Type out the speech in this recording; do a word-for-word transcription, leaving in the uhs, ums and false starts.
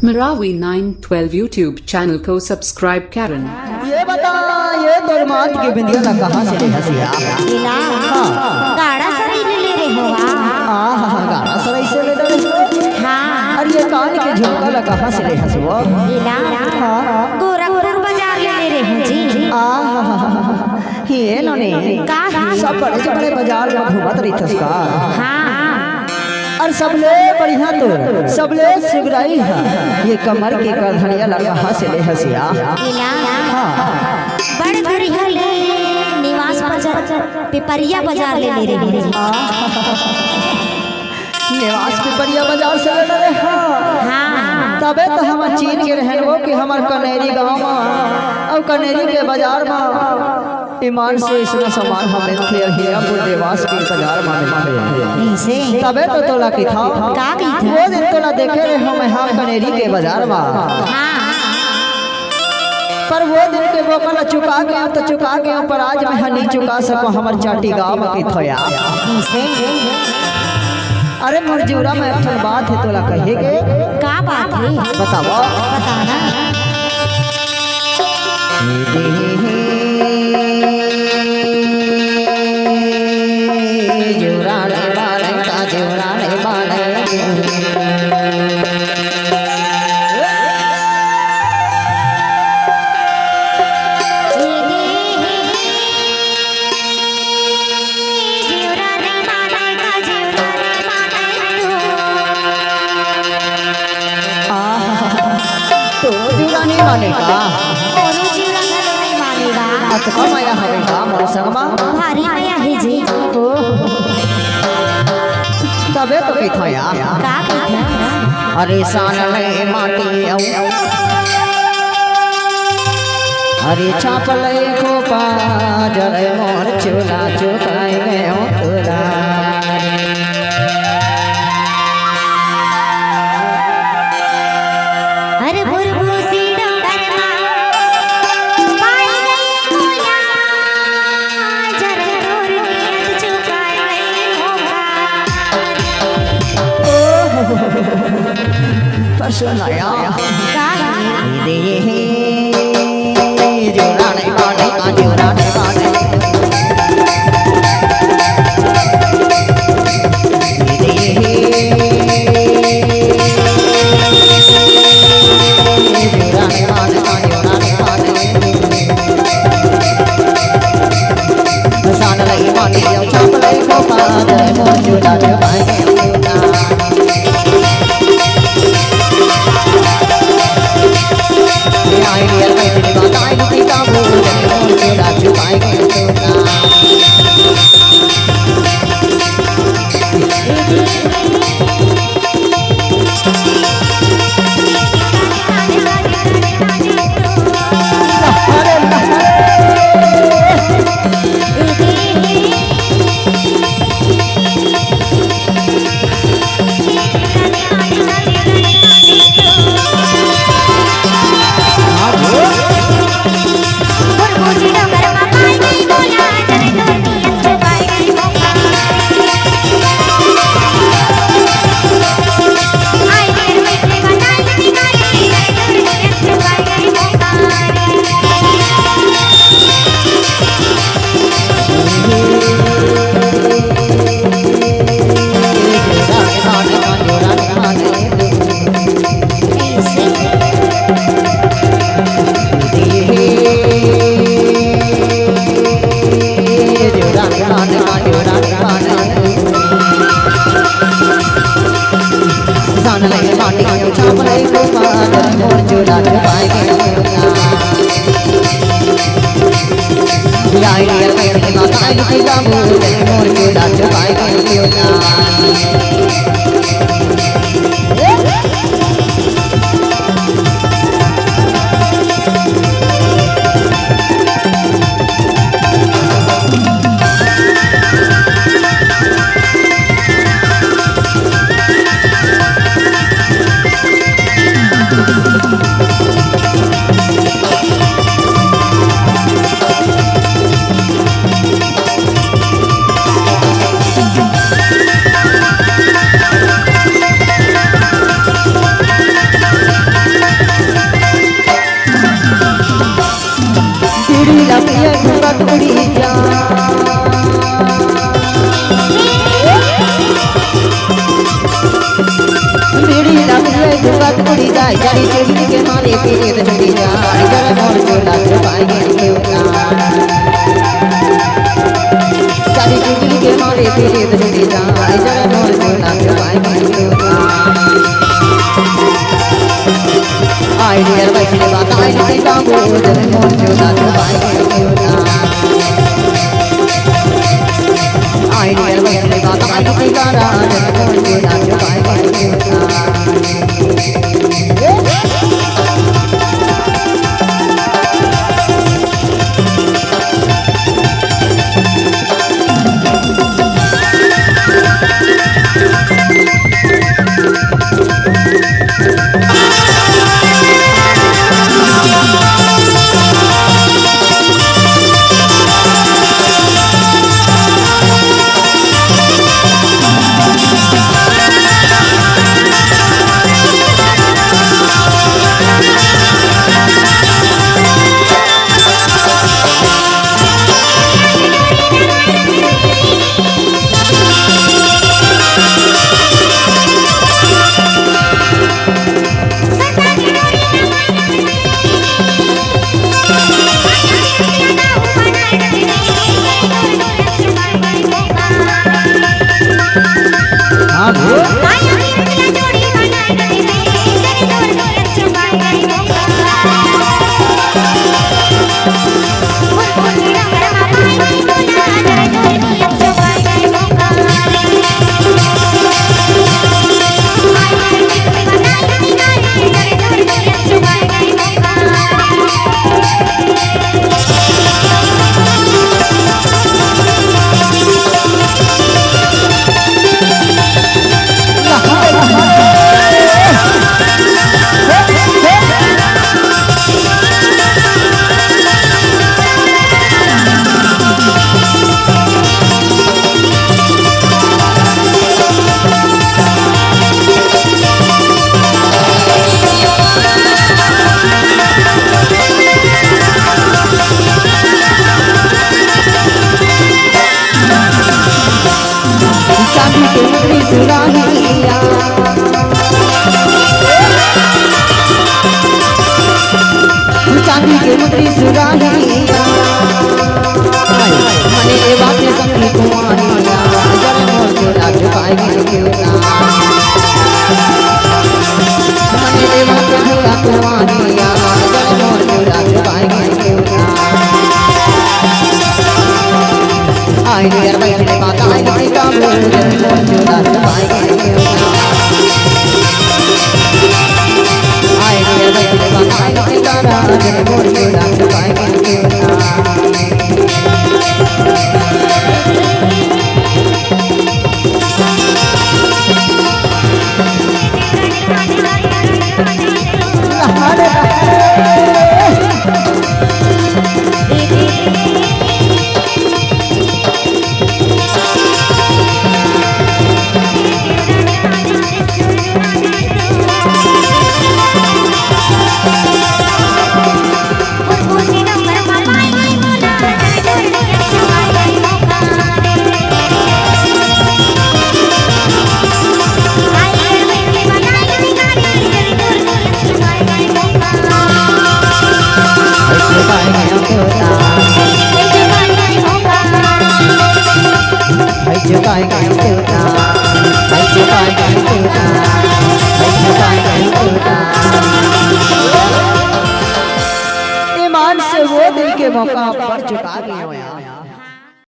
Marawi nine twelve YouTube channel को subscribe करें। ये बता, ये तोर माथ के बिंदिया ला कहाँ से ले हस या? इला। हाँ। गाड़ा सरई ले ले रहे हो, हाँ। आहा, गाड़ा सरई से ले ले रहे हो? हाँ। अरे ये कान के झुमका ला कहाँ से ले हस वो? इला। हाँ। गोरखपुर बाजार ले ले रहे हो जी। आहा, ये नोनी। का है? सब बड़े से बड़े बाजार में घूमत रहिथस का? हाँ। अउ सबले बढ़िया तो, सबले सुघराई हे, ये कमर के करधनिया ला कहाँ से ले हस या? इला। हाँ। बड़ बढ़िया ले निवास बाजार, पिपरिया बाजार ले ले रहे हैं। निवास पिपरिया बाजार से ले ले रहे, हाँ। हाँ। तबे तो हम चीन के रहन वो कि हमर कनेरी गाँव में अउ कनेरी के बाजार में ईमान से इसना सामान ह मिलथे, अउ हीरापुर देवास के बाजार म मिलथे। अइसे? तबे तो तोला कहिथंव। का कहिथंव? वो दिन तोला देखे रहे हंव मैं हा कनेरी के बाजार म। हाँ। पर वो दिन के बोका ल चुका गेंव, त चुका गेंव, पर आज मैं हा नइ चुका सकों, हमर चाटी गाँव म कहिथंव यार। अइसे? अरे मोर जुरा म एक ठन बात हे तोला कहे के। का बात हे? बतावा। बताना। आहा, तो जुरा नइ माने का? मोरो जुरा घलो नइ माने बा। अतका मया हवे का मोर संग म? भारी मया हे जी। ओह। तबे तो कहिथंव यार। का कहिथंव? अरे सान ले माटी अउ अरे छाप ले खोपा, जरे मोर चुला चुकाए गेंव तोला। अरे बुरबुसी डोंगर मा पाई गई मोला, जरे तोर नियत चुकाए गई मोला। ओहो, पसंद आया। का? दे। चुगत उड़ी जाए, चारी चुगली के मारे पीरे तो छुटी जाए, जरा मोर चोला छुपाए के क्यों ना। चारी चुगली के मारे पीरे तो छुटी जाए, जरा मोर चोला छुपाए के क्यों ना। आई डियर वैष्णवा, आई रे बाबू, जरा मोर चोला छुपाए के क्यों ना। आई डियर वैष्णवा, आई रे बाबू, जरा मोर चोला छुपाए के क्यों ना। हाँ, बोल। चांदी के मुंदरी सुराहिया, चांदी के मुंदरी सुराहिया, मने ए बात संगी कुमारिया, जरा मोर चोला छुपाए के क्यों ना। मने ए बात भोला कुमारिया, जरा मोर चोला छुपाए के क्यों ना। आई रे यार, बैठ के बात आई रे, काम रे, मोर चोला छुपाए के क्यों ना। आई रे यार, बैठ के बात आई रे, काम रे, मोर चोला छुपाए के क्यों ना। ईमान से वो दिल के मौका पर चुका गए हो यार।